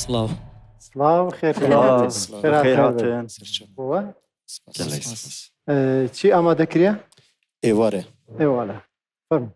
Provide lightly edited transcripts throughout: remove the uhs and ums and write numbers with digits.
سڵاو. سڵاو خێر خێر هاتن. بووە چی ئامادە کریە؟ ئێوارێ. ئێوارە فەرموو.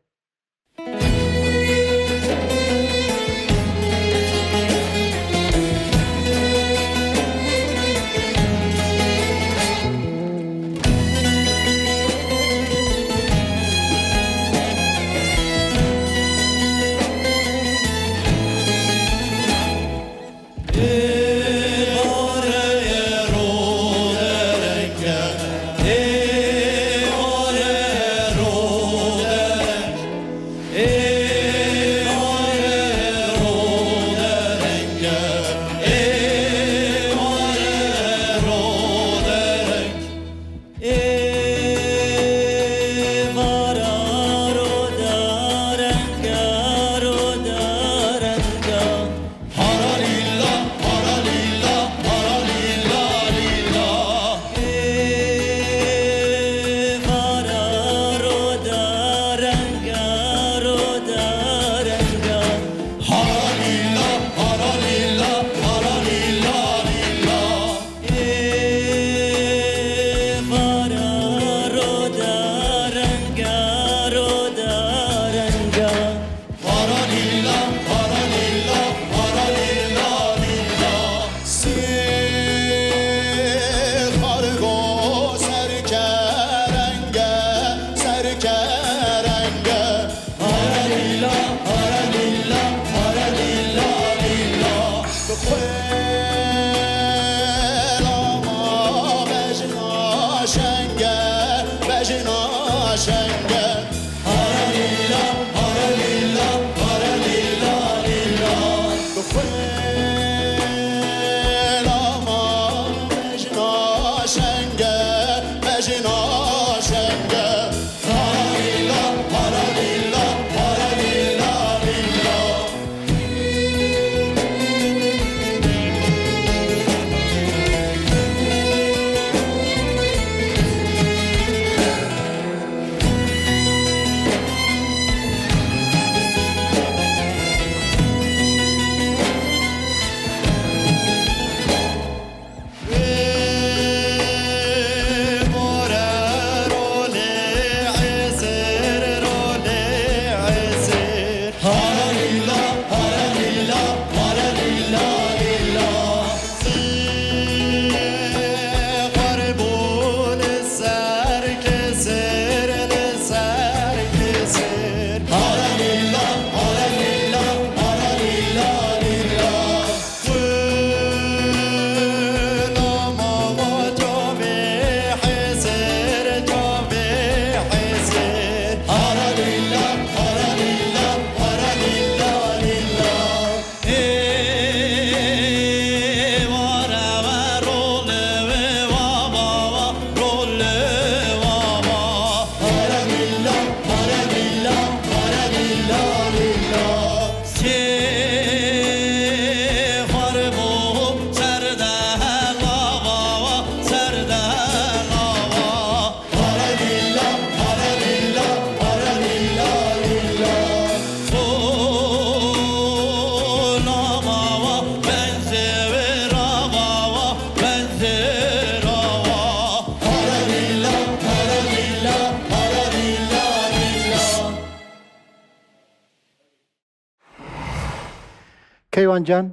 کەیوان گیان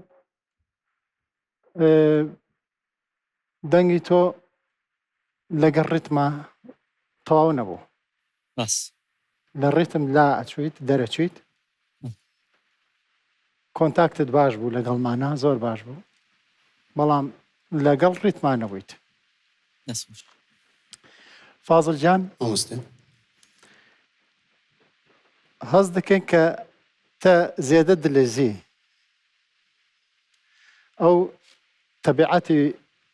دەنگی تۆ لەگەڵ ڕیتما تەواو نەبوو. ڕاست. لە ڕیتم لا ئەچویت دەرەچویت کۆنتاکتت باش بوو لەگەڵمانە زۆر باش بوو بەڵام لەگەڵ ڕیتما نەبوویت. دەست خۆش. فازل جان مامۆستا هەست دەکەین کە تە زێدە دلزی ئەو تەبیعەتی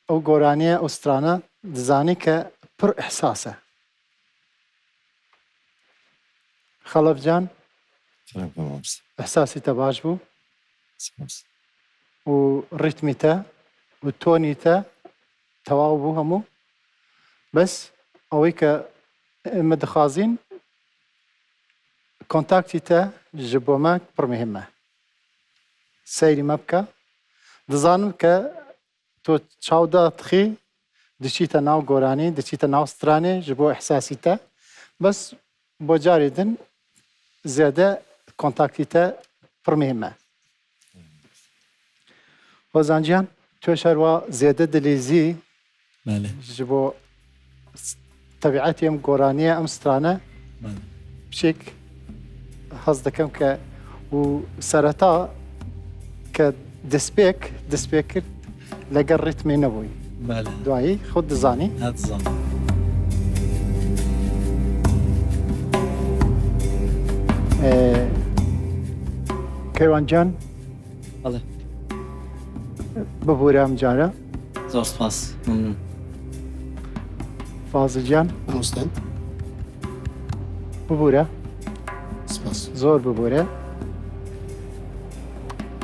ئەو گۆرانیە ئەو سترانە دزانی کە پر ئیحساسە. خەڵەف جان ئیحساسی تە باش بوو و ڕیتمی تە و تۆنی تە تەواو بوو هەموو بەس ئەوەی کە ئێمە دخوازین کۆنتاکتی تە ژ بۆ مە پڕ مهمە سەیری مە بکە. دەزانم کە تۆ چاو داتخی دچیتە ناو گۆرانی دچیتە ناو سترانێ ji بۆ ئیحساسی تە بەس بۆ جارێ دن زێدە کۆنتاکتی تە پڕ مهمە. هۆزان گیان تۆش هەروا زێدە دلیزی ji بۆ تەبیعەتی ئەم گۆرانیە ئەم سترانە بچێک هەز دەکەم کە و سەرەتا کە دەستپێک دەستپێک کرد لەگەڵ ڕیتمی نەبووی دوایی خۆت دەزانی کەیوان گیان ببورە ئەم جارە. زۆر سپاس ممنون. فازل گیان. مامۆستا. ببورە. سپاس. زۆر ببورە.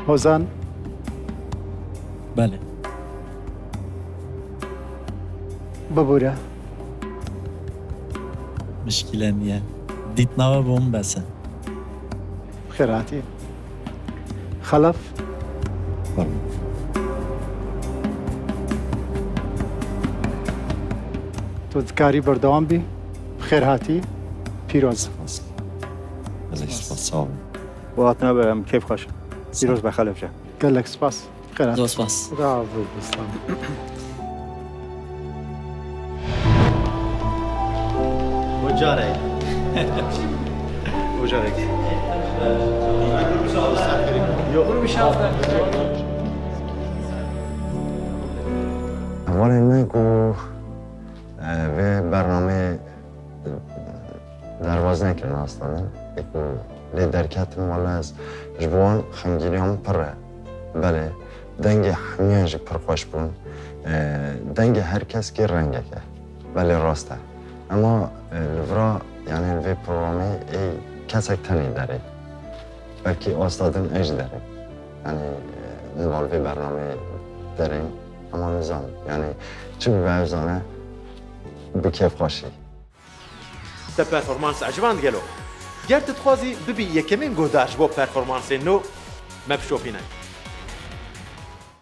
هۆزان. بەلێ. ببورە. مشکلە نییە. دیتنەوە بۆم بەسە. بەخێرهاتی. خەڵەف. تۆ دکاری بەردەوام بی. بەخێرهاتی. پیرۆز. بۆ هاتنەوە بەم کەیف خۆشم. پیرۆز بە خەلەف جان. گەلەک سپاس. بەخێرهاتی. زۆر سپاس. براڤۆ بستان. بۆ جارێک. بۆ جارێک. Hevalên me ku vê bernameyê derbas nekirin astandin ê ku lê derketin wala ez ji bo wan xemgîniya min pir e. Belê dengê hemiyan jî pir xweş bûn. Dengê her keskê rengek e. Belê rast e. Ema li vira yanê li vê programê ê kesek tenê derê. Belkî asta din ê jî derê. Yanê niva li vê bernameyê derên ema nizanim. Yanê çi bibe ew zane bi kêfxweşî. Te performans eciband gelo? Ger tu dixwazî bibî yekemîn guhdar ji bo performansên nû, me bişopîne.